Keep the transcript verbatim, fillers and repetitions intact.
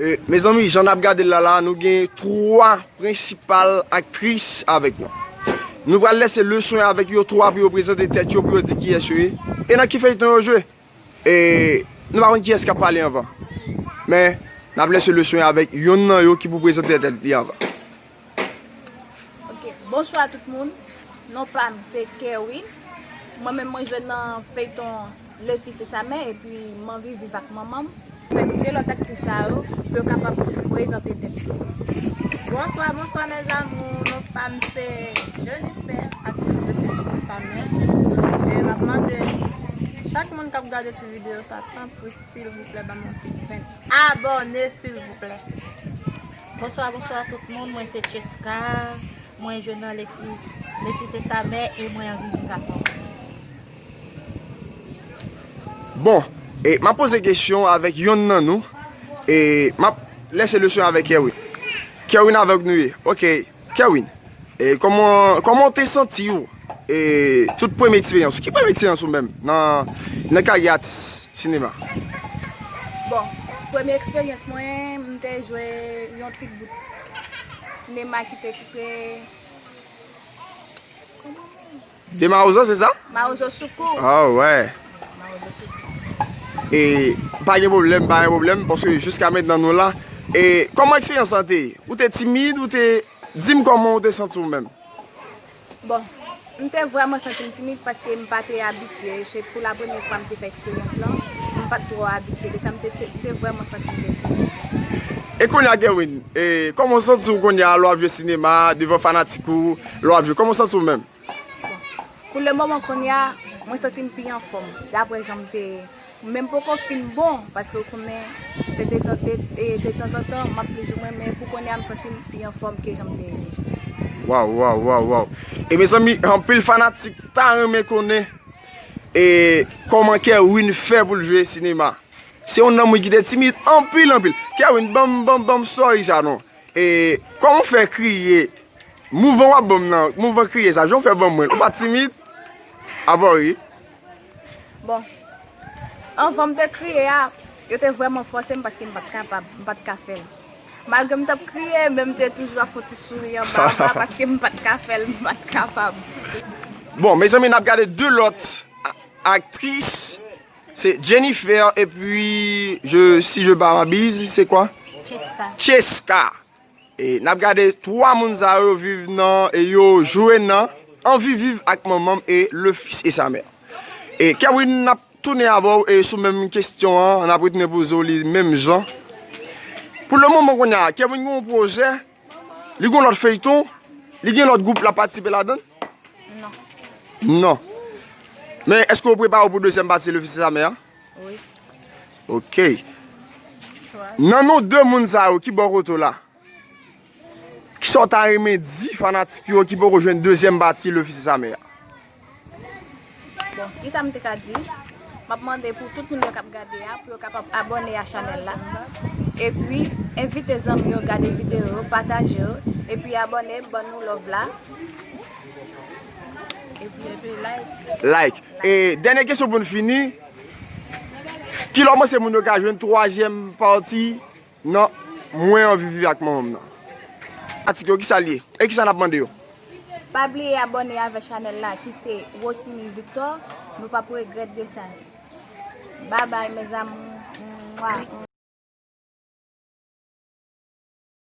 E, mezanmi, jan n ap gade l la, la, nou gen twa prensipal aktris avèk nou. Nou pral lese leson avèk yo twa pou yo prezante tèt yo, pou yo di kiyès yo ye. E nan ki feyton yo jwe. E nou pa konn kiyès k ap pale anvan. Men, n ap lese leson avèk yonn nan yo ki pou prezante tèt li anvan. Ok, bonswa tout moun. Non pa m se Kerwin. Mwen menm mwen jwe nan feyton Le Fils et sa mère epi m anvi viv ak manman m. Fè nou de lòt aktris sa yo pou yo kapab prezante tèt yo. Bonswa, bonswa mes amours. Non pa m se Jennifer, aktris Le Fils et sa mère. E m ap mande chak moun k ap gade ti videyo sa, tanpri, silvouplè, ban m yon ti grenn abòne, silvouplè. Bonswa, bonswa tout moun. Mwen se Cheska. Mwen jwe nan Le Fils, Le Fils et sa mère e mwen anvi viv ak manman. Bon, e m ap poze kesyon avèk yonn nan nou. E m ap lese leson avèk Kerwin. Kerwin avèk nou ye. Ok, Kerwin. E kòman, kòman w te santi w? E tout premye eksperyans ou. Ki premye eksperyans ou menm nan, nan karyè atis sinema? Bon, premye eksperyans mwen, m te jwe yon ti bout sinema ki te titre De Mawozo, se sa? Mawozo Soukou. Ah, wè. Mawozo Soukou. E pa gen pwoblèm, pa gen pwoblèm, paske jiska mentnan nou la. E kòman eksperyans lan te ye? Ou te timid, ou te, di m kòman ou te santi w menm? Bon, m te vrèman santi m timid paske m pa te abitye. Se pou la premyè fwa m te fè eksperyans lan. M pa t twò abitye de sa, m te, te, te vrèman santi m te timid. E kounye a, Kerwin, e kòman w santi w kounye a lè w ap jwe sinema, devan fanatik ou, lè w ap jwe, kòman w santi w menm? Pou le moman kounye a, mwen santi m pi anfòm, daprè jan m te, men m poko fin bon, paske ou konnen, se de tan, de, de, de tanzantan, m ap plizoumwen, men pou kounye a, m santi m pi anfòm ke jan m te ye deja. Waw, waw, waw, waw. E mezanmi, anpil fanatik ta renmen konnen, e, kòman Kerwin fè pou l jwe sinema. Se yon nonm wi ki te timid anpil, anpil. Kerwin, ban m, ban m, ban m sòri sa non. E, kòman w fè kriye? Mouvan w ap ban m nan, mouvan kriye sa, jan w fè ban mwen l, ou pa t timid? Apa wi. Bon, anvan m te kriye a, yo te vrèman fòse m paske m pa t kapab, m pa t ka fè l. Malgre m t ap kriye, men m te toujou ap fè yon ti souri anba anba paske m pa t ka fè l, m pa t kapab. Bon, mezanmi, n ap gade de lòt a-, aktris. Se Jennifer epi, je, si je pa m'abuse, se kwa? Cheska. Cheska. E n ap gade twa moun sa yo viv nan, e yo jwe nan Anvi viv ak manman m e Le Fils et sa mère. E Kerwin, n ap tounen avè w e sou menm kesyon an, n ap retounen poze w li menm jan. Pou le moman kounye a, Kerwin gen yon pwojè, li gen yon lòt feyton, li gen lòt gwoup l ap patisipe ladan l? Non. Non. Men èske w prepare w pou dezyèm pati Le Fils et sa mère a? Wi. Ok. Nan non de moun sa yo ki bò kote w la, kisa w ta renmen di fanatik yo ki poko jwenn dezyèm pati Le Fils et sa mère a? Bon, kisa m te ka di? M ap mande pou tout moun yo k ap gade a, pou yo kapab abòne a chanèl la. Epi, envite zanmi yo gade videyo yo, pataje yo, epi abòne, ban nou love la. Epi, epi like. Like. E dènye kesyon pou n fini. Kilè w panse moun yo ka jwenn twazyèm pati nan Mwen anvi viv ak manman m nan? Atik yo, kisa l ye? E kisa n ap mande yo? Pa bliye abòne avè chanèl la ki se Rosiny Victor. Nou p ap regrèt de sa. Babay, mes amours. Mwa.